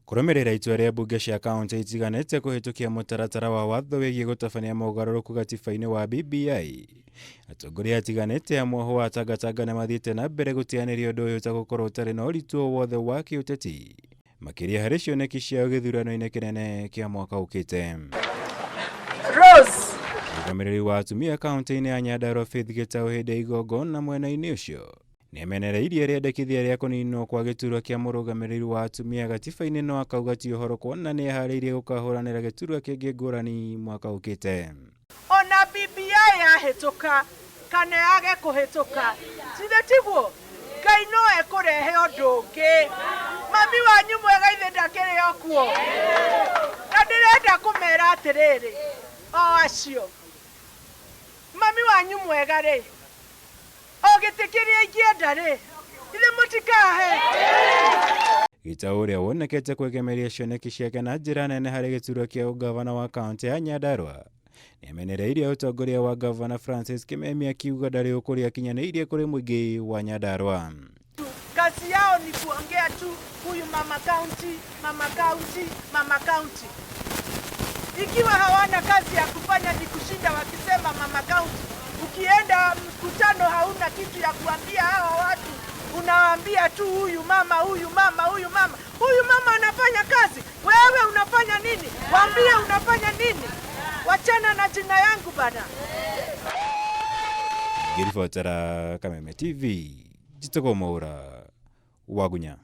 Kũrũmĩrĩra itua rĩa mbunge cia kauntĩ itiganĩte kũhĩtũkia mũtaratara wa watho wĩgiĩ gũtabania mogarũrũku gatiba-inĩ wa BBI, atongoria atiganĩte a mwoho wa Tangatanga nĩmathiĩte na mbere gũteanĩria ũndũ ũyũ ta gũkorwo ũtarĩ na ũritũ o wothe wa kĩũteti, makĩria harĩ cioneki ciao gĩthurano-inĩ kĩnene kĩa mwaka ũkĩte. Rose. Mũrũgamĩrĩri wa atumia kauntĩ-inĩ ya Nyandarua Faith Gĩtaũ hĩndĩ ya igongona mwena-inĩ ũcio nĩamenereirie rĩendekithia rĩa kũninwo kwa gĩturwa kĩa mũrũgamĩrĩri wa atumia gatiba-inĩ no akauga ti ũhoro kuona nĩeharĩirie gũkahũranĩra gĩturwa kĩngĩ ngũrani mwaka ũkĩte. Ona BBI yahĩtũka kana yage kũhĩtũka, githĩ tiguo? Ngai no ekũrehe ũndũ ũngĩ. Mami wanyu mwega ithe ndakĩrĩ o kuo? Na ndĩrenda kũmera atĩrĩrĩ, o acio, mami wanyu mwega rĩ, o gĩtĩ kĩrĩa ingĩenda rĩ, githĩ mũtikahe? Gĩtaũ ũrĩa wonekete kwĩgemeria cioneki ciake na njĩra nene harĩ gĩturwa kĩa ũngavana wa kaũntĩ ya Nyandarua nĩamenereirie ũtongoria wa ngavana Francis Kimemia akiuga ndarĩ ũkũria akinyanĩirie kũrĩ mũingĩ wa Nyandarua. Kazi yao ni kuongea tu, huyu mama county, mama county, mama county. Ikiwa hawana kazi ya kufanya ni kushinda wakisema mama county. Ukienda mkutano hauna kitu ya kuambia hawa watu, unawaambia tu huyu mama, huyu mama, huyu mama. Huyu mama anafanya kazi, wewe unafanya nini? Waambie unafanya nini? Wachana na jina yangu bana. Ngĩribotera Kameme TV, njĩtagwo Mwaura Wagunya.